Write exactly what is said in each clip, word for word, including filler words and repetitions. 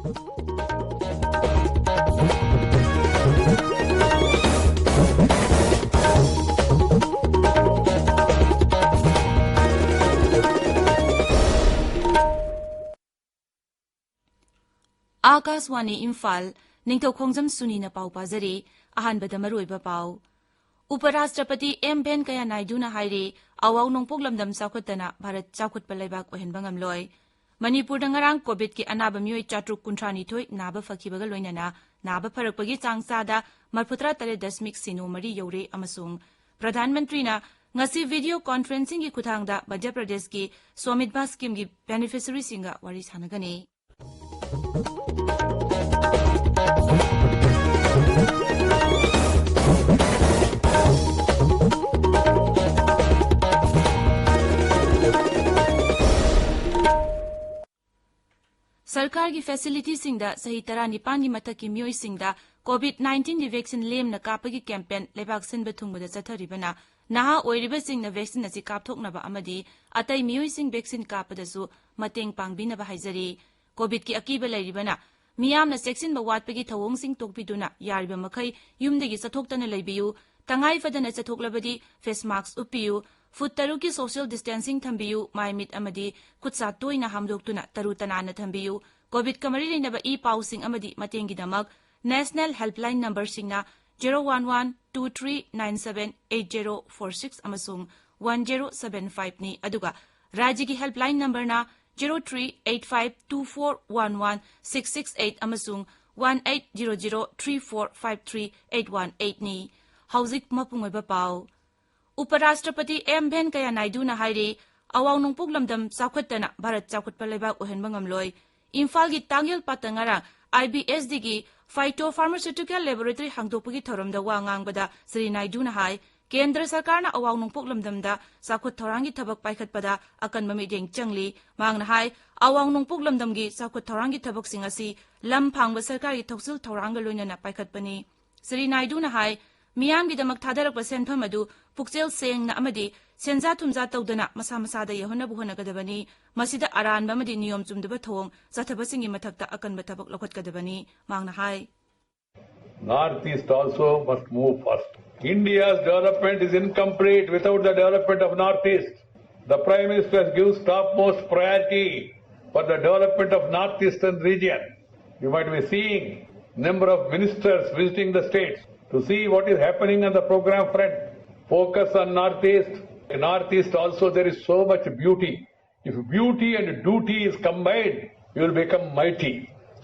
ꯑꯥꯀꯥꯁꯋꯥꯅꯤ ꯏꯝꯐꯥꯜ, ꯅꯤꯡꯊꯧꯈꯣꯡꯖꯝ ꯁꯨꯅꯤꯅ ꯄꯥꯎ ꯄꯥꯖꯔꯤ꯫ ꯑꯍꯥꯟꯕꯗ ꯃꯔꯨꯑꯣꯏꯕ ꯄꯥꯎ꯫ ꯎꯄꯔꯥꯁꯇ꯭ꯔꯄꯇꯤ ꯑꯦꯝ ꯚꯦꯟꯀꯌꯥ ꯅꯥꯏꯗꯨꯅ ꯍꯥꯏꯔꯤ, ꯑꯋꯥꯡ ꯅꯣꯡꯄꯣꯛ ꯂꯝꯗꯝ ꯆꯥꯎꯈꯠꯇꯅ ꯚꯥꯔꯠ ꯆꯥꯎꯈꯠꯄ ꯂꯩꯕꯥꯛ ꯑꯣꯏꯍꯟꯕ ꯉꯝꯂꯣꯏ꯫ ꯃꯅꯤꯄꯨꯔꯗ ꯉꯔꯥꯡ ꯀꯣꯚꯤꯗꯀꯤ ꯑꯅꯥꯕ ꯃꯤꯑꯣꯏ ꯆꯥꯇ꯭ꯔꯨꯛ ꯀꯨꯟꯊ꯭ꯔꯥ ꯅꯤꯊꯣꯏ ꯅꯥꯕ ꯐꯈꯤꯕꯒ ꯂꯣꯏꯅꯅ ꯅꯥꯕ ꯐꯔꯛꯄꯒꯤ ꯆꯥꯡ ꯆꯥꯗ ꯃꯔꯐꯨꯇꯔꯥ ꯇꯔꯦꯠ ꯗꯁꯃꯤꯛ ꯁꯤꯅꯣ ꯃꯔꯤ ꯌꯧꯔꯦ ꯑꯃꯁꯨꯡ ꯄ꯭ꯔꯙꯥꯟ ꯃꯟꯇ꯭ꯔꯤꯅ ꯉꯁꯤ ꯚꯤꯗꯤꯑꯣ ꯀꯣꯟꯐꯔꯦꯟꯁꯤꯡꯒꯤ ꯈꯨꯠꯊꯥꯡꯗ ꯃꯙ꯭ꯌ ꯄ꯭ꯔꯗꯦꯁꯀꯤ ꯁ꯭ꯋꯥꯃꯤꯠꯚꯥ ꯁ꯭ꯀꯤꯝꯒꯤ ꯕꯦꯅꯤꯐꯤꯁꯔꯤꯁꯤꯡꯒ ꯋꯥꯔꯤ ꯁꯥꯟꯅꯒꯅꯤ꯫ ꯁꯔꯀꯥꯔꯒꯤ ꯐꯦꯁꯤꯂꯤꯇꯤꯁꯤꯡꯗ ꯆꯍꯤ ꯇꯔꯥꯅꯤꯄꯥꯟꯒꯤ ꯃꯊꯛꯀꯤ ꯃꯤꯑꯣꯏꯁꯤꯡꯗ ꯀꯣꯚꯤꯗ ꯅꯥꯏꯟꯇꯤꯟꯒꯤ ꯚꯦꯛꯁꯤꯟ ꯂꯦꯝꯅ ꯀꯥꯞꯄꯒꯤ ꯀꯦꯝꯄꯦꯟ ꯂꯩꯕꯥꯛ ꯁꯤꯟꯕ ꯊꯨꯡꯕꯗ ꯆꯠꯊꯔꯤꯕꯅ ꯅꯍꯥ ꯑꯣꯏꯔꯤꯕꯁꯤꯡꯅ ꯚꯦꯛꯁꯤꯟ ꯑꯁꯤ ꯀꯥꯞꯊꯣꯛꯅꯕ ꯑꯃꯗꯤ ꯑꯇꯩ ꯃꯤꯑꯣꯏꯁꯤꯡ ꯚꯦꯛꯁꯤꯟ ꯀꯥꯞꯄꯗꯁꯨ ꯃꯇꯦꯡ ꯄꯥꯡꯕꯤꯅꯕ ꯍꯥꯏꯖꯔꯤ꯫ ꯀꯣꯚꯤꯗꯀꯤ ꯑꯀꯤꯕ ꯂꯩꯔꯤꯕꯅ ꯃꯤꯌꯥꯝꯅ ꯆꯦꯛꯁꯤꯟꯕ ꯋꯥꯠꯄꯒꯤ ꯊꯧꯑꯣꯡꯁꯤꯡ ꯇꯣꯛꯄꯤꯗꯨꯅ ꯌꯥꯔꯤꯕ ꯃꯈꯩ ꯌꯨꯝꯗꯒꯤ ꯆꯠꯊꯣꯛꯇꯅ ꯂꯩꯕꯤꯌꯨ꯫ ꯇꯉꯥꯏ ꯐꯗꯅ ꯆꯠꯊꯣꯛꯂꯕꯗꯤ ꯐꯦꯁ ꯃꯥꯁꯛ ꯎꯞꯄꯤꯌꯨ꯫ ꯐꯨꯠ ꯇꯔꯨꯛꯀꯤ ꯁꯣꯁꯤꯌꯦꯜ ꯗꯤꯁꯇꯦꯟꯁꯤꯡ ꯊꯝꯕꯤꯌꯨ꯫ ꯃꯥꯏ ꯃꯤꯠ ꯑꯃꯗꯤ ꯈꯨꯠ ꯁꯥ ꯇꯣꯏꯅ ꯍꯥꯝꯗꯣꯛꯇꯨꯅ ꯇꯔꯨ ꯇꯅꯥꯟꯅ ꯊꯝꯕꯤꯌꯨ꯫ ꯀꯣꯚꯤꯗꯀ ꯃꯔꯤ ꯂꯩꯅꯕ ꯏ ꯄꯥꯎꯁꯤꯡ ꯑꯃꯗꯤ ꯃꯇꯦꯡꯒꯤꯗꯃꯛ ꯅꯦꯁꯅꯦꯜ ꯍꯦꯜꯞꯂꯥꯏꯟ ꯅꯝꯕꯔꯁꯤꯡꯅ zero one one two three nine seven eight zero four six ꯑꯃꯁꯨꯡ ꯋꯥꯟ ꯖꯦꯔꯣ ꯁꯚꯦꯟ ꯐꯥꯏꯚꯅꯤ, ꯑꯗꯨꯒ ꯔꯥꯖ꯭ꯌꯒꯤ ꯍꯦꯜꯞꯂꯥꯏꯟ ꯅꯝꯕꯔꯅ zero three eight five two four one one six six eight ꯑꯃꯁꯨꯡ one eight zero zero three four five three eight one ꯑꯩꯠꯅꯤ꯫ ꯍꯧꯖꯤꯛ ꯃꯄꯨꯡ ꯑꯣꯏꯕ ꯄꯥꯎ꯫ ꯎꯄꯔꯥꯁꯇ꯭ꯔꯄꯇꯤ ꯑꯦꯝ ꯚꯦꯟꯀꯌꯥ ꯅꯥꯏꯗꯨꯅ ꯍꯥꯏꯔꯤ, ꯑꯋꯥꯡ ꯅꯣꯡꯄꯣꯛ ꯂꯝꯗꯝ ꯆꯥꯎꯈꯠꯇꯅ ꯚꯥꯔꯠ ꯆꯥꯎꯈꯠꯄ ꯂꯩꯕꯥꯛ ꯑꯣꯏꯍꯟꯕ ꯉꯝꯂꯣꯏ꯫ ꯏꯝꯐꯥꯜꯒꯤ ꯇꯥꯡꯌꯦꯜ ꯄꯥꯠꯇ ꯉꯔꯥꯡ ꯑꯥꯏ ꯕꯤ ꯑꯦꯁ ꯗꯤꯒꯤ ꯐꯥꯏꯇꯣ ꯐꯥꯔꯃꯥꯁꯤꯎꯇꯤꯀꯦꯜ ꯂꯦꯕꯣꯔꯦꯇꯔꯤ ꯍꯥꯡꯗꯣꯛꯄꯒꯤ ꯊꯧꯔꯝꯗ ꯋꯥ ꯉꯥꯡꯕꯗ ꯁ꯭ꯔꯤ ꯅꯥꯏꯗꯨꯅ ꯍꯥꯏ, ꯀꯦꯟꯗ꯭ꯔ ꯁꯔꯀꯥꯔꯅ ꯑꯋꯥꯡ ꯅꯣꯡꯄꯣꯛ ꯂꯝꯗꯝꯗ ꯆꯥꯎꯈꯠ ꯊꯧꯔꯥꯡꯒꯤ ꯊꯕꯛ ꯄꯥꯏꯈꯠꯄꯗ ꯑꯀꯟꯕ ꯃꯤꯠꯌꯦꯡ ꯆꯪꯂꯤ꯫ ꯃꯍꯥꯛꯅ ꯍꯥꯏ, ꯑꯋꯥꯡ ꯅꯣꯡꯄꯣꯛ ꯂꯝꯗꯝꯒꯤ ꯆꯥꯎꯈꯠ ꯊꯧꯔꯥꯡꯒꯤ ꯊꯕꯛꯁꯤꯡ ꯑꯁꯤ ꯂꯝ ꯐꯥꯡꯕ ꯁꯔꯀꯥꯔꯒꯤ ꯊꯧꯁꯤꯜ ꯊꯧꯔꯥꯡꯒ ꯂꯣꯏꯅꯅ ꯄꯥꯏꯈꯠꯄꯅꯤ꯫ ꯁ꯭ꯔꯤ ꯅꯥꯏꯗꯨꯅ ꯍꯥꯏ, ꯃꯤꯌꯥꯝꯒꯤꯗꯃꯛ ꯊꯥꯗꯔꯛꯄ ꯁꯦꯟꯐꯝ ꯑꯗꯨ ꯄꯨꯛꯆꯦꯜ ꯁꯦꯡꯅ ꯑꯃꯗꯤ ꯁꯦꯟꯖꯥ ꯊꯨꯝꯖꯥ ꯇꯧꯗꯅ ꯃꯁꯥ ꯃꯁꯥꯗ ꯌꯧꯍꯟꯅꯕ ꯍꯣꯠꯅꯒꯗꯕꯅꯤ꯫ ꯃꯁꯤꯗ ꯑꯔꯥꯟꯕ ꯑꯃꯗꯤ ꯅꯤꯌꯣꯝ ꯆꯨꯝꯗꯕ ꯊꯧꯑꯣꯡ ꯆꯠꯊꯕꯁꯤꯡꯒꯤ ꯃꯊꯛꯇ ꯑꯀꯟꯕ ꯊꯕꯛ ꯂꯧꯈꯠꯀꯗꯕꯅꯤ꯫ ꯃꯍꯥꯛꯅ ꯍꯥꯏ꯫ Northeast also must move first. India's development is incomplete without the development of Northeast. The Prime Minister gives topmost priority for the development of Northeastern region. You might be seeing number of ministers visiting the states to see what is happening on the program front. Focus on Northeast. Northeast also there is so much beauty. If beauty and duty is combined, you will become mighty.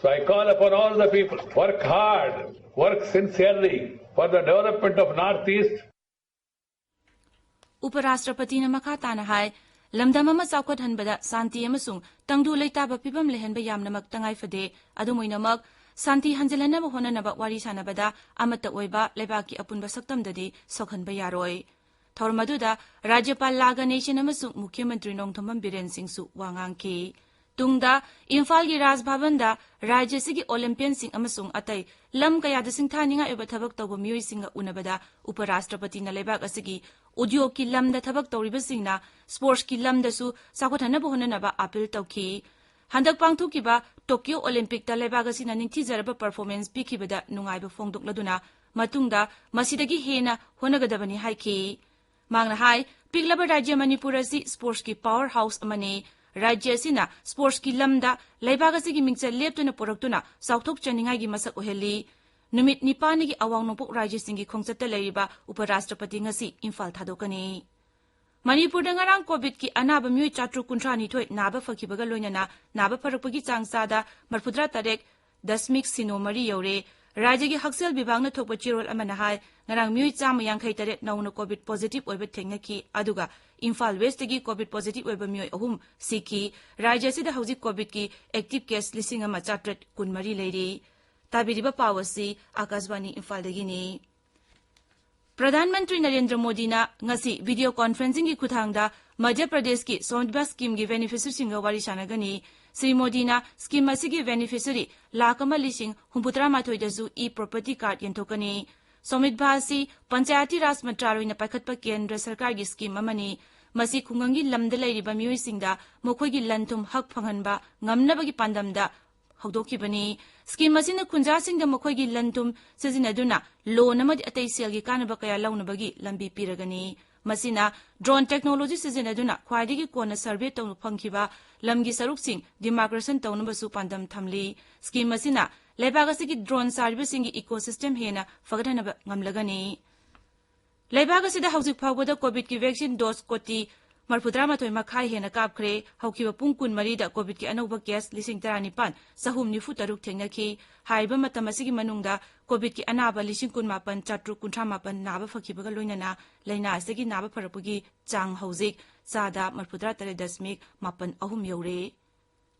So I call upon all the people, work hard, work sincerely for the development of Northeast. ꯎꯄꯔꯥꯁꯇ꯭ꯔꯄꯇꯤꯅ ꯃꯈꯥ ꯇꯥꯅ ꯍꯥꯏ, ꯂꯝꯗꯝ ꯑꯃ ꯆꯥꯎꯈꯠꯍꯟꯕꯗ ꯁꯥꯟꯇꯤ ꯑꯃꯁꯨꯡ ꯇꯪꯗꯨ ꯂꯩꯇꯥꯕ ꯐꯤꯕꯝ ꯂꯩꯍꯟꯕ ꯌꯥꯝꯅꯃꯛ ꯇꯉꯥꯏ ꯐꯗꯦ꯫ ꯑꯗꯨꯝ ꯑꯣꯏꯅꯃꯛ, ꯁꯥꯟꯇꯤ ꯍꯟꯖꯤꯜꯍꯟꯅꯕ ꯍꯣꯠꯅꯅꯕ ꯋꯥꯔꯤ ꯁꯥꯟꯅꯕꯗ ꯑꯃꯠꯇ ꯑꯣꯏꯕ ꯂꯩꯕꯥꯛꯀꯤ ꯑꯄꯨꯟꯕ ꯁꯛꯇꯝꯗꯗꯤ ꯁꯣꯛꯍꯟꯕ ꯌꯥꯔꯣꯏ꯫ ꯊꯧꯔꯝ ꯑꯗꯨꯗ ꯔꯥꯖ꯭ꯌꯄꯥꯜ ꯂꯥ ꯒꯅꯦꯁꯟ ꯑꯃꯁꯨꯡ ꯃꯨꯈ꯭ꯌ ꯃꯟꯇ꯭ꯔꯤ ꯅꯣꯡꯊꯣꯝꯕꯝ ꯕꯤꯔꯦꯟ ꯁꯤꯡꯁꯨ ꯋꯥ ꯉꯥꯡꯈꯤ꯫ ꯇꯨꯡꯗ ꯏꯝꯐꯥꯜꯒꯤ ꯔꯥꯖ ꯚꯕꯟꯗ ꯔꯥꯖ꯭ꯌ ꯑꯁꯤꯒꯤ ꯑꯣꯂꯦꯝꯄꯤꯌꯟꯁꯤꯡ ꯑꯃꯁꯨꯡ ꯑꯇꯩ ꯂꯝ ꯀꯌꯥꯗ ꯁꯤꯡꯊꯥꯅꯤꯡꯉꯥꯏ ꯑꯣꯏꯕ ꯊꯕꯛ ꯇꯧꯕ ꯃꯤꯑꯣꯏꯁꯤꯡꯒ ꯎꯅꯕꯗ ꯎꯄꯔꯥꯁꯇ꯭ꯔꯄꯇꯤꯅ ꯂꯩꯕꯥꯛ ꯑꯁꯤꯒꯤ ꯎꯗ꯭ꯌꯣꯒꯀꯤ ꯂꯝꯗ ꯊꯕꯛ ꯇꯧꯔꯤꯕꯁꯤꯡꯅ ꯁ꯭ꯄꯣꯔꯠꯁꯀꯤ ꯂꯝꯗꯁꯨ ꯆꯥꯎꯈꯠꯍꯟꯅꯕ ꯍꯣꯠꯅꯅꯕ ꯑꯥꯄꯤꯜ ꯇꯧꯈꯤ꯫ ꯍꯟꯗꯛ ꯄꯥꯡꯊꯣꯛꯈꯤꯕ ꯇꯣꯀ꯭ꯌꯣ ꯑꯣꯂꯦꯝꯄꯤꯛꯇ ꯂꯩꯕꯥꯛ ꯑꯁꯤꯅ ꯅꯤꯡꯊꯤꯖꯔꯕ ꯄꯔꯐꯣꯔꯃꯦꯟꯁ ꯄꯤꯈꯤꯕꯗ ꯅꯨꯡꯉꯥꯏꯕ ꯐꯣꯡꯗꯣꯛꯂꯗꯨꯅ ꯃꯇꯨꯡꯗ ꯃꯁꯤꯗꯒꯤ ꯍꯦꯟꯅ ꯍꯣꯠꯅꯒꯗꯕꯅꯤ ꯍꯥꯏꯈꯤ꯫ ꯃꯍꯥꯛꯅ ꯍꯥꯏ, ꯄꯤꯛꯂꯕ ꯔꯥꯖ꯭ꯌ ꯃꯅꯤꯄꯨꯔ ꯑꯁꯤ ꯁ꯭ꯄꯣꯔꯠꯁꯀꯤ ꯄꯥꯋꯔ ꯍꯥꯎꯁ ꯑꯃꯅꯤ꯫ ꯔꯥꯖ꯭ꯌ ꯑꯁꯤꯅ ꯁ꯭ꯄꯣꯔꯠꯁꯀꯤ ꯂꯝꯗ ꯂꯩꯕꯥꯛ ꯑꯁꯤꯒꯤ ꯃꯤꯡꯆꯠ ꯂꯦꯞꯇꯅ ꯄꯨꯔꯛꯇꯨꯅ ꯆꯥꯎꯊꯣꯛꯆꯅꯤꯡꯉꯥꯏꯒꯤ ꯃꯁꯛ ꯑꯣꯏꯍꯜꯂꯤ꯫ ꯅꯨꯃꯤꯠ ꯅꯤꯄꯥꯟꯒꯤ ꯑꯋꯥꯡ ꯅꯣꯡꯄꯣꯛ ꯔꯥꯖ꯭ꯌꯁꯤꯡꯒꯤ ꯈꯣꯡꯆꯠꯇ ꯂꯩꯔꯤꯕ ꯎꯄꯔꯥꯁꯇ꯭ꯔꯄꯇꯤ ꯉꯁꯤ ꯏꯝꯐꯥꯜ ꯊꯥꯗꯣꯛꯀꯅꯤ꯫ ꯃꯅꯤꯄꯨꯔꯗ ꯉꯔꯥꯡ ꯀꯣꯚꯤꯗꯀꯤ ꯑꯅꯥꯕ ꯃꯤꯑꯣꯏ ꯆꯥꯇ꯭ꯔꯨꯛ ꯀꯨꯟꯊ꯭ꯔꯥ ꯅꯤꯊꯣꯏ ꯅꯥꯕ ꯐꯈꯤꯕꯒ ꯂꯣꯏꯅꯅ ꯅꯥꯕ ꯐꯔꯛꯄꯒꯤ ꯆꯥꯡ ꯆꯥꯗ ꯃꯔꯐꯨꯇꯔꯥ ꯇꯔꯦꯠ ꯗꯁꯃꯤꯛ ꯁꯤꯅꯣ ꯃꯔꯤ ꯌꯧꯔꯦ꯫ ꯔꯥꯖ꯭ꯌꯒꯤ ꯍꯛꯁꯦꯜ ꯕꯤꯚꯥꯒꯅ ꯊꯣꯛꯄ ꯆꯦꯔꯣꯜ ꯑꯃꯅ ꯍꯥꯏ, ꯉꯔꯥꯡ ꯃꯤꯑꯣꯏ ꯆꯥꯝꯃ ꯌꯥꯡꯈꯩ ꯇꯔꯦꯠ ꯅꯧꯅ ꯀꯣꯚꯤꯗ ꯄꯣꯖꯤꯇꯤꯚ ꯑꯣꯏꯕ ꯊꯦꯡꯅꯈꯤ, ꯑꯗꯨꯒ ꯏꯝꯐꯥꯜ ꯋꯦꯁꯇꯒꯤ ꯀꯣꯚꯤꯗ ꯄꯣꯖꯤꯇꯤꯚ ꯑꯣꯏꯕ ꯃꯤꯑꯣꯏ ꯑꯍꯨꯝ ꯁꯤꯈꯤ꯫ ꯔꯥꯖ꯭ꯌ ꯑꯁꯤꯗ ꯍꯧꯖꯤꯛ ꯀꯣꯚꯤꯗꯀꯤ ꯑꯦꯛꯇꯤꯚ ꯀꯦꯁ ꯂꯤꯁꯤꯡ ꯑꯃ ꯆꯥꯇ꯭ꯔꯦꯠ ꯀꯨꯟꯃꯔꯤ ꯂꯩꯔꯤ꯫ ꯇꯥꯕꯤꯔꯤꯕ ꯄꯥꯎ ꯑꯁꯤ ꯑꯥꯀꯥꯁꯕꯥꯅꯤ ꯏꯝꯐꯥꯜꯗꯒꯤꯅꯤ꯫ ꯄ꯭ꯔꯙꯥꯟ ꯃꯟꯇ꯭ꯔꯤ ꯅꯔꯦꯟꯗ꯭ꯔ ꯃꯣꯗꯤꯅ ꯉꯁꯤ ꯚꯤꯗꯤꯑꯣ ꯀꯣꯟꯐꯔꯦꯟꯁꯤꯡꯒꯤ ꯈꯨꯠꯊꯥꯡꯗ ꯃꯙ꯭ꯌ ꯄ꯭ꯔꯗꯦꯁꯀꯤ ꯁ꯭ꯋꯥꯃꯤꯠꯚꯥ ꯁ꯭ꯀꯤꯝꯒꯤ ꯕꯦꯅꯤꯐꯤꯁꯔꯤꯁꯤꯡꯒ ꯋꯥꯔꯤ ꯁꯥꯟꯅꯒꯅꯤ꯫ ꯁ꯭ꯔꯤ ꯃꯣꯗꯤꯅ ꯁ꯭ꯀꯤꯝ ꯑꯁꯤꯒꯤ ꯕꯦꯅꯤꯐꯤꯁꯔꯤ ꯂꯥꯈ ꯑꯃ ꯂꯤꯁꯤꯡ ꯍꯨꯝꯐꯨꯇꯔꯥ ꯃꯥꯊꯣꯏꯗꯁꯨ ꯏ ꯄ꯭ꯔꯣꯄꯔꯇꯤ ꯀꯥꯔꯗ ꯌꯦꯟꯊꯣꯛꯀꯅꯤ꯫ ꯁ꯭ꯋꯥꯃꯤꯠꯚꯥ ꯑꯁꯤ ꯄꯟꯆꯥꯌꯇꯤ ꯔꯥꯖ ꯃꯟꯇ꯭ꯔꯥꯂꯣꯏꯅ ꯄꯥꯏꯈꯠꯄ ꯀꯦꯟꯗ꯭ꯔ ꯁꯔꯀꯥꯔꯒꯤ ꯁ꯭ꯀꯤꯝ ꯑꯃꯅꯤ꯫ ꯃꯁꯤ ꯈꯨꯡꯒꯪꯒꯤ ꯂꯝꯗ ꯂꯩꯔꯤꯕ ꯃꯤꯑꯣꯏꯁꯤꯡꯗ ꯃꯈꯣꯏꯒꯤ ꯂꯟ ꯊꯨꯝ ꯍꯛ ꯐꯪꯍꯟꯕ ꯉꯝꯅꯕꯒꯤ ꯄꯥꯟꯗꯝꯗ ꯍꯧꯗꯣꯛꯈꯤꯕꯅꯤ꯫ ꯁ꯭ꯀꯤꯝ ꯑꯁꯤꯅ ꯈꯨꯟꯖꯥꯁꯤꯡꯗ ꯃꯈꯣꯏꯒꯤ ꯂꯟ ꯊꯨꯝ ꯁꯤꯖꯤꯟꯅꯗꯨꯅ ꯂꯣꯟ ꯑꯃꯗꯤ ꯑꯇꯩ ꯁꯦꯜꯒꯤ ꯀꯥꯟꯅꯕ ꯀꯌꯥ ꯂꯧꯅꯕꯒꯤ ꯂꯝꯕꯤ ꯄꯤꯔꯒꯅꯤ꯫ ꯃꯁꯤꯅ ꯗ꯭ꯔꯣꯟ ꯇꯦꯛꯅꯣꯂꯣꯖꯤ ꯁꯤꯖꯤꯟꯅꯗꯨꯅ ꯈ꯭ꯋꯥꯏꯗꯒꯤ ꯀꯣꯟꯅ ꯁꯔꯚꯦ ꯇꯧꯕ ꯐꯪꯈꯤꯕ ꯂꯝꯒꯤ ꯁꯔꯨꯛꯁꯤꯡ ꯗꯤꯃꯥꯔꯀꯦꯁꯟ ꯇꯧꯅꯕꯁꯨ ꯄꯥꯟꯗꯝ ꯊꯝꯂꯤ꯫ ꯁ꯭ꯀꯤꯝ ꯑꯁꯤꯅ ꯂꯩꯕꯥꯛ ꯑꯁꯤꯒꯤ ꯗ꯭ꯔꯣꯟ ꯆꯥꯔꯤꯕꯁꯤꯡꯒꯤ ꯏꯀꯣꯁꯤꯁꯇꯦꯝ ꯍꯦꯟꯅ ꯐꯒꯠꯍꯟꯕ ꯉꯝꯂꯒꯅꯤ꯫ ꯂꯩꯕꯥꯛ ꯑꯁꯤꯗ ꯍꯧꯖꯤꯛ ꯐꯥꯎꯕꯗ ꯀꯣꯚꯤꯗꯀꯤ ꯚꯦꯛꯁꯤꯟ ꯗꯣꯁ ꯀꯣꯇꯤ ꯃꯔꯐꯨꯇꯔꯥ ꯃꯥꯊꯣꯏ ꯃꯈꯥꯏ ꯍꯦꯟꯅ ꯀꯥꯞꯈ꯭ꯔꯦ꯫ ꯍꯧꯈꯤꯕ ꯄꯨꯡ ꯀꯨꯟꯃꯔꯤꯗ ꯀꯣꯚꯤꯗꯀꯤ ꯑꯅꯧꯕ ꯀꯦꯁ ꯂꯤꯁꯤꯡ ꯇꯔꯥꯅꯤꯄꯥꯟ ꯆꯍꯨꯝ ꯅꯤꯐꯨ ꯇꯔꯨꯛ ꯊꯦꯡꯅꯈꯤ꯫ ꯍꯥꯏꯔꯤꯕ ꯃꯇꯝ ꯑꯁꯤꯒꯤ ꯃꯅꯨꯡꯗ ꯀꯣꯚꯤꯗꯀꯤ ꯑꯅꯥꯕ ꯂꯤꯁꯤꯡ ꯀꯨꯟꯃꯥꯄꯟ ꯆꯥꯇ꯭ꯔꯨꯛ ꯀꯨꯟꯊ꯭ꯔꯥ ꯃꯥꯄꯟ ꯅꯥꯕ ꯐꯈꯤꯕꯒ ꯂꯣꯏꯅꯅ ꯂꯥꯏꯅꯥ ꯑꯁꯤꯗꯒꯤ ꯅꯥꯕ ꯐꯔꯛꯄꯒꯤ ꯆꯥꯡ ꯍꯧꯖꯤꯛ ꯆꯥꯗ ꯃꯔꯐꯨꯇꯔꯥ ꯇꯔꯦꯠ ꯗꯁꯃꯤꯛ ꯃꯥꯄꯟ ꯑꯍꯨꯝ ꯌꯧꯔꯦ꯫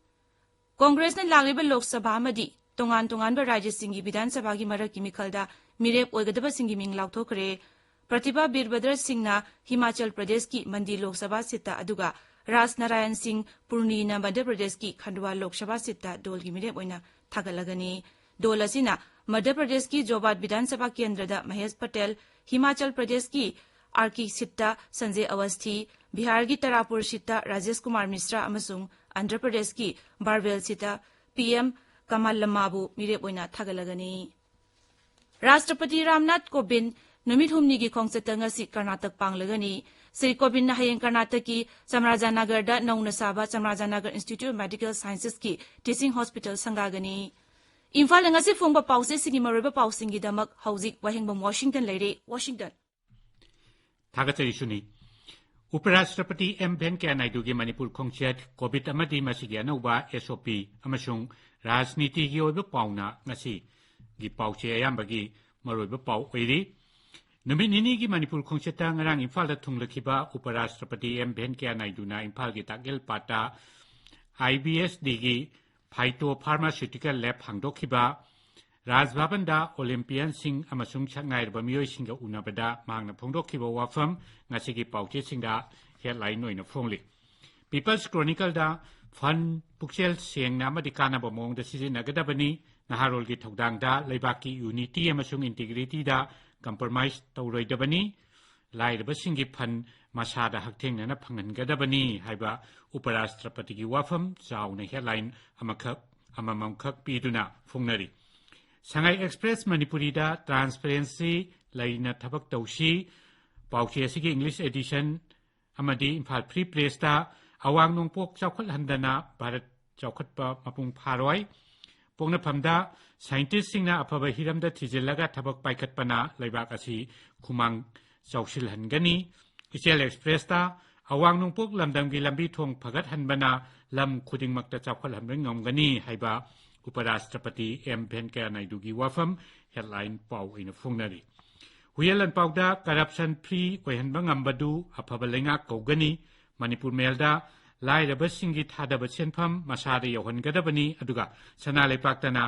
ꯀꯣꯡꯒ꯭ꯔꯦꯁꯅ ꯂꯥꯛꯂꯤꯕ ꯂꯣꯛ ꯁꯚꯥ ꯑꯃꯗꯤ ꯇꯣꯉꯥꯟ ꯇꯣꯉꯥꯟꯕ ꯔꯥꯖ꯭ꯌꯁꯤꯡꯒꯤ ꯕꯤꯙꯥꯟ ꯁꯚꯥꯒꯤ ꯃꯔꯛꯀꯤ ꯃꯤꯈꯜꯗ ꯃꯤꯔꯦꯞ ꯑꯣꯏꯒꯗꯕꯁꯤꯡꯒꯤ ꯃꯤꯡ ꯂꯥꯎꯊꯣꯛꯈ꯭ꯔꯦ꯫ ꯄ꯭ꯔꯇꯤꯚꯥ ꯕꯤꯔꯕꯗ꯭ꯔ ꯁꯤꯡꯅ ꯍꯤꯃꯥꯆꯜ ꯄ꯭ꯔꯗꯦꯁꯀꯤ ꯃꯟꯗꯤ ꯂꯣꯛ ꯁꯚꯥ ꯁꯤꯠꯇ, ꯑꯗꯨꯒ ꯔꯥꯖ ꯅꯥꯔꯥꯌꯟ ꯁꯤꯡ ꯄꯨꯔꯅꯤꯅ ꯃꯙ꯭ꯌ ꯄ꯭ꯔꯗꯦꯁꯀꯤ ꯈꯟꯗꯋꯥ ꯂꯣꯛ ꯁꯚꯥ ꯁꯤꯠꯇ ꯗꯣꯜꯒꯤ ꯃꯤꯔꯦꯞ ꯑꯣꯏꯅ ꯊꯥꯒꯠꯂꯒꯅꯤ꯫ ꯗꯣꯜ ꯑꯁꯤꯅ ꯃꯙ꯭ꯌ ꯄ꯭ꯔꯗꯦꯁꯀꯤ ꯖꯣꯕꯥꯠ ꯕꯤꯙꯥꯟ ꯁꯚꯥ ꯀꯦꯟꯗ꯭ꯔꯗ ꯃꯍꯦꯁ ꯄꯇꯦꯜ, ꯍꯤꯃꯥꯆꯜ ꯄ꯭ꯔꯗꯦꯁꯀꯤ ꯑꯥꯔꯀꯤ ꯁꯤꯠꯇ ꯁꯟꯖꯦ ꯑꯋꯁꯊꯤ, ꯕꯤꯍꯥꯔꯒꯤ ꯇꯔꯥꯄꯨꯔ ꯁꯤꯠꯇ ꯔꯥꯖꯦꯁ ꯀꯨꯃꯥꯔ ꯃꯤꯁ꯭ꯔꯥ ꯑꯃꯁꯨꯡ ꯑꯟꯙ꯭ꯔ ꯄ꯭ꯔꯗꯦꯁꯀꯤ ꯕꯥꯔꯕꯦꯜ ꯁꯤꯠꯇ ꯄꯤ ꯑꯦꯝ ꯀꯃꯜꯂꯝꯃꯥꯕꯨ ꯃꯤꯔꯦꯞ ꯑꯣꯏꯅ ꯊꯥꯒꯠꯂꯒꯅꯤ꯫ ꯔꯥꯁꯇ꯭ꯔꯄꯇꯤ ꯔꯥꯝꯅꯥꯊ ꯀꯣꯕꯤꯟꯗ ꯅꯨꯃꯤꯠ ꯍꯨꯝꯅꯤꯒꯤ ꯈꯣꯡꯆꯠꯇ ꯉꯁꯤ ꯀꯔꯅꯥꯇꯛ ꯄꯥꯡꯂꯒꯅꯤ꯫ ꯁ꯭ꯔꯤ ꯀꯣꯕꯤꯟꯗꯅ ꯍꯌꯦꯡ ꯀꯔꯅꯥꯇꯛꯀꯤ ꯆꯝꯔꯥꯖꯥꯅꯒꯔꯗ ꯅꯧꯅ ꯁꯥꯕ ꯆꯝꯔꯥꯖꯥꯅꯒꯔ ꯏꯟꯁꯇꯤꯇ꯭ꯌꯨꯠ ꯑꯣꯐ ꯃꯦꯗꯤꯀꯦꯜ ꯁꯥꯏꯟꯁꯦꯁꯀꯤ ꯇꯤꯆꯤꯡ ꯍꯣꯁꯄꯤꯇꯥꯜ ꯁꯪꯒꯥꯒꯅꯤ꯫ ꯏꯝꯐꯥꯜꯗ ꯉꯁꯤ ꯐꯣꯡꯕ ꯄꯥꯎꯆꯦꯁꯤꯡꯒꯤ ꯃꯔꯨꯑꯣꯏꯕ ꯄꯥꯎꯁꯤꯡꯒꯤꯗꯃꯛ ꯍꯧꯖꯤꯛ ꯋꯥꯍꯦꯡꯕꯝ ꯋꯥꯁꯤꯡꯇꯟ ꯂꯩꯔꯦ꯫ ꯋꯥꯁꯤꯡꯇꯟ꯫ ꯊꯥꯒꯠꯆꯔꯤ ꯁꯨꯅꯤ꯫ ꯎꯄꯔꯥꯁꯇ꯭ꯔꯄꯇꯤ ꯑꯦꯝ ꯚꯦꯟꯀꯌꯥ ꯅꯥꯏꯗꯨꯒꯤ ꯃꯅꯤꯄꯨꯔ ꯈꯣꯡꯆꯠ, ꯀꯣꯚꯤꯗ ꯑꯃꯗꯤ ꯃꯁꯤꯒꯤ ꯑꯅꯧꯕ ꯑꯦꯁ ꯑꯣ ꯄꯤ ꯑꯃꯁꯨꯡ ꯔꯥꯖꯅꯤꯇꯤꯒꯤ ꯑꯣꯏꯕ ꯄꯥꯎꯅ ꯉꯁꯤꯒꯤ ꯄꯥꯎꯆꯦ ꯑꯌꯥꯝꯕꯒꯤ ꯃꯔꯨꯑꯣꯏꯕ ꯄꯥꯎ ꯑꯣꯏꯔꯤ꯫ ꯅꯨꯃꯤꯠ ꯅꯤꯅꯤꯒꯤ ꯃꯅꯤꯄꯨꯔ ꯈꯣꯡꯆꯠꯇ ꯉꯔꯥꯡ ꯏꯝꯐꯥꯜꯗ ꯊꯨꯡꯂꯈꯤꯕ ꯎꯄꯔꯥꯁꯇ꯭ꯔꯄꯇꯤ ꯑꯦꯝ ꯚꯦꯟꯀꯌꯥ ꯅꯥꯏꯗꯨꯅ ꯏꯝꯐꯥꯜꯒꯤ ꯇꯥꯛꯌꯦꯜꯄꯥꯠꯇ ꯑꯥꯏ ꯕꯤ ꯑꯦꯁ ꯗꯤꯒꯤ ꯐꯥꯏꯇꯣ ꯐꯥꯔꯃꯥꯁꯤꯎꯇꯤꯀꯦꯜ ꯂꯦꯕ ꯍꯥꯡꯗꯣꯛꯈꯤꯕ, ꯔꯥꯖ ꯚꯕꯟꯗ ꯑꯣꯂꯤꯝꯄꯤꯌꯟꯁꯤꯡ ꯑꯃꯁꯨꯡ ꯁꯛꯅꯥꯏꯔꯕ ꯃꯤꯑꯣꯏꯁꯤꯡꯒ ꯎꯅꯕꯗ ꯃꯍꯥꯛꯅ ꯐꯣꯡꯗꯣꯛꯈꯤꯕ ꯋꯥꯐꯝ ꯉꯁꯤꯒꯤ ꯄꯥꯎꯆꯦꯁꯤꯡꯗ ꯍꯦꯗꯂꯥꯏꯟ ꯑꯣꯏꯅ ꯐꯣꯡꯂꯤ꯫ ꯄꯤꯄꯜꯁ ꯀ꯭ꯔꯣꯅꯤꯀꯜꯗ ꯐꯟ ꯄꯨꯛꯆꯦꯜ ꯁꯦꯡꯅ ꯑꯃꯗꯤ ꯀꯥꯟꯅꯕ ꯃꯑꯣꯡꯗ ꯁꯤꯖꯤꯟꯅꯒꯗꯕꯅꯤ, ꯅꯍꯥꯔꯣꯜꯒꯤ ꯊꯧꯗꯥꯡꯗ ꯂꯩꯕꯥꯛꯀꯤ unity ꯑꯃꯁꯨꯡ integrityꯗ compromise ꯇꯧꯔꯣꯏꯗꯕꯅꯤ꯫ ꯂꯥꯏꯔꯕꯁꯤꯡꯒꯤ fund ꯃꯁꯥꯗ ꯍꯛꯊꯦꯡꯅꯅ ꯐꯪꯍꯟꯒꯗꯕꯅꯤ ꯍꯥꯏꯕ ꯎꯄꯔꯥꯁꯇ꯭ꯔꯄꯇꯤꯒꯤ ꯋꯥꯐꯝ ꯆꯥꯎꯅ headline ꯑꯃꯈꯛ, ꯑꯃꯃꯝꯈꯛ ꯄꯤꯗꯨꯅ ꯐꯣꯡꯅꯔꯤ꯫ ꯁꯉꯥꯏ Express ꯃꯅꯤꯄꯨꯔꯤꯗ transparency ꯂꯩꯅ ꯊꯕꯛ ꯇꯧꯁꯤ꯫ ꯄꯥꯎꯆꯦ ꯑꯁꯤꯒꯤ English edition ꯑꯃꯗꯤ ꯏꯝꯐꯥꯜ Free Pressꯇ ꯑꯋꯥꯡ ꯅꯣꯡꯄꯣꯛ ꯆꯥꯎꯈꯠꯍꯟꯗꯅ ꯚꯥꯔꯠ ꯆꯥꯎꯈꯠꯄ ꯃꯄꯨꯡ ꯐꯥꯔꯣꯏ꯫ ꯄꯣꯛꯅꯐꯝꯗ scientistꯁꯤꯡꯅ ꯑꯐꯕ ꯍꯤꯔꯝꯗ ꯊꯤꯖꯤꯜꯂꯒ ꯊꯕꯛ ꯄꯥꯏꯈꯠꯄꯅ ꯂꯩꯕꯥꯛ ꯑꯁꯤ ꯈꯨꯃꯥꯡ ꯆꯥꯎꯁꯤꯜꯍꯟꯒꯅꯤ꯫ ꯏꯆꯦꯜ Expressꯇ ꯑꯋꯥꯡ ꯅꯣꯡꯄꯣꯛ ꯂꯝꯗꯝꯒꯤ ꯂꯝꯕꯤ ꯊꯣꯡ ꯐꯒꯠꯍꯟꯕꯅ ꯂꯝ ꯈꯨꯗꯤꯡꯃꯛꯇ ꯆꯥꯎꯈꯠꯍꯟꯕ ꯉꯝꯒꯅꯤ ꯍꯥꯏꯕ ꯎꯄꯔꯥꯁꯇ꯭ꯔꯄꯇꯤ ꯑꯦꯝ ꯚꯦꯟꯀꯌꯥ ꯅꯥꯏꯗꯨꯒꯤ ꯋꯥꯐꯝ headline ꯄꯥꯎ ꯑꯣꯏꯅ ꯐꯣꯡꯅꯔꯤ꯫ ꯍꯨꯏꯌꯦꯟ ꯂꯥꯟꯄꯥꯎꯗ corruption free ꯑꯣꯏꯍꯟꯕ ꯉꯝꯕꯗꯨ ꯑꯐꯕ ꯂꯩꯉꯥꯛ ꯀꯧꯒꯅꯤ꯫ ꯃꯅꯤꯄꯨꯔ ꯃꯦꯜꯗ ꯂꯥꯏꯔꯕꯁꯤꯡꯒꯤ ꯊꯥꯗꯕ ꯁꯦꯟꯐꯝ ꯃꯁꯥꯗ ꯌꯧꯍꯟꯒꯗꯕꯅꯤ, ꯑꯗꯨꯒ ꯁꯅꯥ ꯂꯩꯄꯥꯛꯇꯅ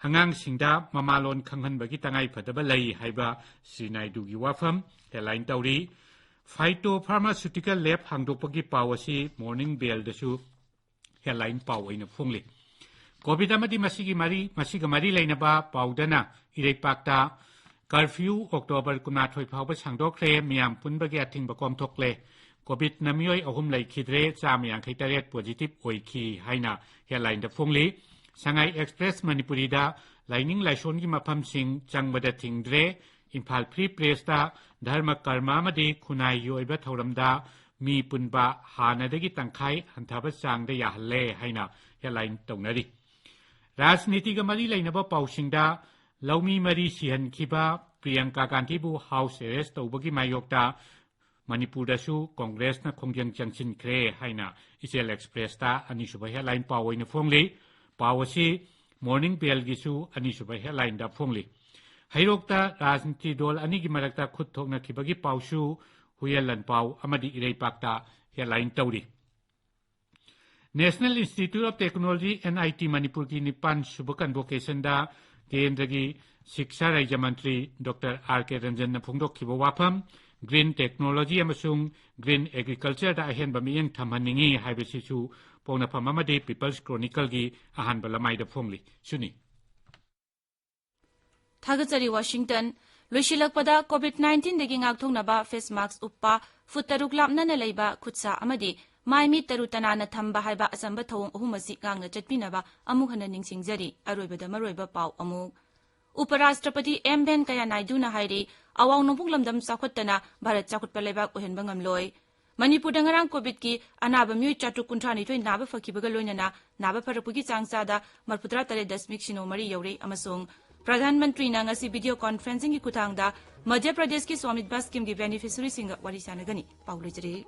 ꯑꯉꯥꯡꯁꯤꯡꯗ ꯃꯃꯥꯂꯣꯟ ꯈꯪꯍꯟꯕꯒꯤ ꯇꯉꯥꯏ ꯐꯗꯕ ꯂꯩ ꯍꯥꯏꯕ ꯁ꯭ꯔꯤ ꯅꯥꯏꯗꯨꯒꯤ ꯋꯥꯐꯝ headline ꯇꯧꯔꯤ꯫ Phyto pharmaceutical lab ꯍꯥꯡꯗꯣꯛꯄꯒꯤ ꯄꯥꯎ ꯑꯁꯤ Morning Bellꯗꯁꯨ headline ꯄꯥꯎ ꯑꯣꯏꯅ ꯐꯣꯡꯂꯤ꯫ COVID ꯑꯃꯗꯤ ꯃꯁꯤꯒꯤ ꯃꯔꯤ, ꯃꯁꯤꯒ ꯃꯔꯤ ꯂꯩꯅꯕ ꯄꯥꯎꯗꯅ ꯏꯔꯩꯄꯥꯛꯇ curfew October ꯀꯨꯟꯃꯥꯊꯣꯏ ꯐꯥꯎꯕ ꯁꯥꯡꯗꯣꯛꯈ꯭ꯔꯦ, ꯃꯤꯌꯥꯝ ꯄꯨꯟꯕꯒꯤ ꯑꯊꯤꯡꯕ ꯀꯣꯝꯊꯣꯛꯂꯦ꯫ COVIDꯅ ꯃꯤꯑꯣꯏ ꯑꯍꯨꯝ ꯂꯩꯈꯤꯗ꯭ꯔꯦ, ꯆꯥꯝꯃ ꯌꯥꯡꯈꯩ ꯇꯔꯦꯠ positive ꯑꯣꯏꯈꯤ ꯍꯥꯏꯅ headlineꯗ ꯐꯣꯡꯂꯤ꯫ ꯁꯉꯥꯏ Express ꯃꯅꯤꯄꯨꯔꯤꯗ ꯂꯥꯏꯅꯤꯡ ꯂꯥꯏꯁꯣꯟꯒꯤ ꯃꯐꯝꯁꯤꯡ ꯆꯪꯕꯗ ꯊꯤꯡꯗ꯭ꯔꯦ꯫ ꯏꯝꯐꯥꯜ Free Pressꯇ ꯙꯔꯃ ꯀꯔꯃ ꯑꯃꯗꯤ ꯈꯨꯟꯅꯥꯏꯒꯤ ꯑꯣꯏꯕ ꯊꯧꯔꯝꯗ ꯃꯤ ꯄꯨꯟꯕ ꯍꯥꯟꯅꯗꯒꯤ ꯇꯪꯈꯥꯏ ꯍꯟꯊꯕ ꯆꯥꯡꯗ ꯌꯥꯍꯜꯂꯦ ꯍꯥꯏꯅ headline ꯇꯧꯅꯔꯤ꯫ ꯔꯥꯖꯅꯤꯇꯤꯒ ꯃꯔꯤ ꯂꯩꯅꯕ ꯄꯥꯎꯁꯤꯡꯗ ꯂꯧꯃꯤ ꯃꯔꯤ ꯁꯤꯍꯟꯈꯤꯕ ꯄ꯭ꯔꯤꯌꯪꯀꯥ ꯒꯥꯟꯙꯤꯕꯨ house arrest ꯇꯧꯕꯒꯤ ꯃꯥꯌꯣꯛꯇ ꯃꯅꯤꯄꯨꯔꯗꯁꯨ ꯀꯣꯡꯒ꯭ꯔꯦꯁꯅ ꯈꯣꯡꯖꯪ ꯆꯪꯁꯤꯟꯈ꯭ꯔꯦ ꯍꯥꯏꯅ ꯏꯆꯦꯜ Expressꯇ ꯑꯅꯤꯁꯨꯕ headline ꯄꯥꯎ ꯑꯣꯏꯅ ꯐꯣꯡꯂꯤ꯫ ꯄꯥꯎ ꯑꯁꯤ Morning Bellꯒꯤꯁꯨ ꯑꯅꯤꯁꯨꯕ headlineꯗ ꯐꯣꯡꯂꯤ꯫ ꯍꯩꯔꯣꯛꯇ ꯔꯥꯖꯅꯤꯇꯤ ꯗꯣꯜ ꯑꯅꯤꯒꯤ ꯃꯔꯛꯇ ꯈꯨꯠ ꯊꯣꯛꯅꯈꯤꯕꯒꯤ ꯄꯥꯎꯁꯨ ꯍꯨꯏꯌꯦꯟ ꯂꯥꯟꯄꯥꯎ ꯑꯃꯗꯤ ꯏꯔꯩꯄꯥꯛꯇ headline ꯇꯧꯔꯤ꯫ National Institute of Technology, NIT ꯃꯅꯤꯄꯨꯔꯒꯤ ꯅꯤꯄꯥꯟ ꯁꯨꯕ convocationꯗ ꯀꯦꯟꯗ꯭ꯔꯒꯤ ꯁꯤꯛꯁꯥ ꯔꯥꯖ꯭ꯌ ꯃꯟꯇ꯭ꯔꯤ ꯗꯣꯛꯇꯔ ꯑꯥꯔ ꯀꯦ ꯔꯟꯖꯟꯅ ꯐꯣꯡꯗꯣꯛꯈꯤꯕ ꯋꯥꯐꯝ, green technology ꯑꯃꯁꯨꯡ green agricultureꯗ ꯑꯍꯦꯟꯕ ꯃꯤꯠꯌꯦꯡ ꯊꯝꯍꯟꯅꯤꯡꯏ ꯍꯥꯏꯕꯁꯤꯁꯨ ꯄꯣꯛꯅꯐꯝ ꯑꯃꯗꯤ People's Chronicleꯒꯤ ꯑꯍꯥꯟꯕ ꯂꯃꯥꯏꯗ ꯐꯣꯡꯂꯤ꯫ ꯁꯨꯅꯤ꯫ ꯊꯥꯒꯠꯆꯔꯤ, ꯋꯥꯁꯤꯡꯇꯟ꯫ ꯂꯣꯏꯁꯤꯜꯂꯛꯄꯗ, ꯀꯣꯚꯤꯗ ꯅꯥꯏꯟꯇꯤꯟꯗꯒꯤ ꯉꯥꯛꯊꯣꯛꯅꯕ ꯐꯦꯁ ꯃꯥꯛꯁ ꯎꯞꯄ, ꯐꯨꯠ ꯇꯔꯨꯛ ꯂꯥꯞꯅꯅ ꯂꯩꯕ, ꯈꯨꯠꯁꯥ ꯑꯃꯗꯤ ꯃꯥꯏ ꯃꯤꯠ ꯇꯔꯨ ꯇꯅꯥꯟꯅ ꯊꯝꯕ ꯍꯥꯏꯕ ꯑꯆꯝꯕ ꯊꯧꯑꯣꯡ ꯑꯍꯨꯝ ꯑꯁꯤ ꯉꯥꯛꯅ ꯆꯠꯄꯤꯅꯕ ꯑꯃꯨꯛ ꯍꯟꯅ ꯅꯤꯡꯁꯤꯡꯖꯔꯤ꯫ ꯑꯔꯣꯏꯕꯗ ꯃꯔꯨꯑꯣꯏꯕ ꯄꯥꯎ ꯑꯃꯨꯛ꯫ ꯎꯄꯔꯥꯁꯇ꯭ꯔꯄꯇꯤ ꯑꯦꯝ ꯚꯦꯟꯀꯌꯥ ꯅꯥꯏꯗꯨꯅ ꯍꯥꯏꯔꯤ, ꯑꯋꯥꯡ ꯅꯣꯡꯄꯣꯛ ꯂꯝꯗꯝ ꯆꯥꯎꯈꯠꯇꯅ ꯚꯥꯔꯠ ꯆꯥꯎꯈꯠꯄ ꯂꯩꯕꯥꯛ ꯑꯣꯏꯍꯟꯕ ꯉꯝꯂꯣꯏ꯫ ꯃꯅꯤꯄꯨꯔꯗ ꯉꯔꯥꯡ ꯀꯣꯚꯤꯗꯀꯤ ꯑꯅꯥꯕ ꯃꯤꯑꯣꯏ ꯆꯥꯇ꯭ꯔꯨꯛ ꯀꯨꯟꯊ꯭ꯔꯥ ꯅꯤꯊꯣꯏ ꯅꯥꯕ ꯐꯈꯤꯕꯒ ꯂꯣꯏꯅꯅ ꯅꯥꯕ ꯐꯔꯛꯄꯒꯤ ꯆꯥꯡ ꯆꯥꯗ ꯃꯔꯤꯐꯨꯇꯔꯥ ꯇꯔꯦꯠ ꯗꯁꯃꯤꯛ ꯁꯤꯅꯣ ꯃꯔꯤ ꯌꯧꯔꯦ ꯑꯃꯁꯨꯡ ꯄ꯭ꯔꯙꯥꯟ ꯃꯟꯇ꯭ꯔꯤꯅ ꯉꯁꯤ ꯚꯤꯗꯤꯑꯣ ꯀꯣꯟꯐꯔꯦꯟꯁꯤꯡꯒꯤ ꯈꯨꯠꯊꯥꯡꯗ ꯃꯙ꯭ꯌ ꯄ꯭ꯔꯗꯦꯁꯀꯤ ꯁ꯭ꯋꯥꯃꯤꯠꯚ ꯁ꯭ꯀꯤꯝꯒꯤ ꯕꯦꯅꯤꯐꯤꯁꯔꯤꯁꯤꯡꯒ ꯋꯥꯔꯤ ꯁꯥꯟꯅꯒꯅꯤ꯫ ꯄꯥꯎ ꯂꯣꯏꯖꯔꯦ꯫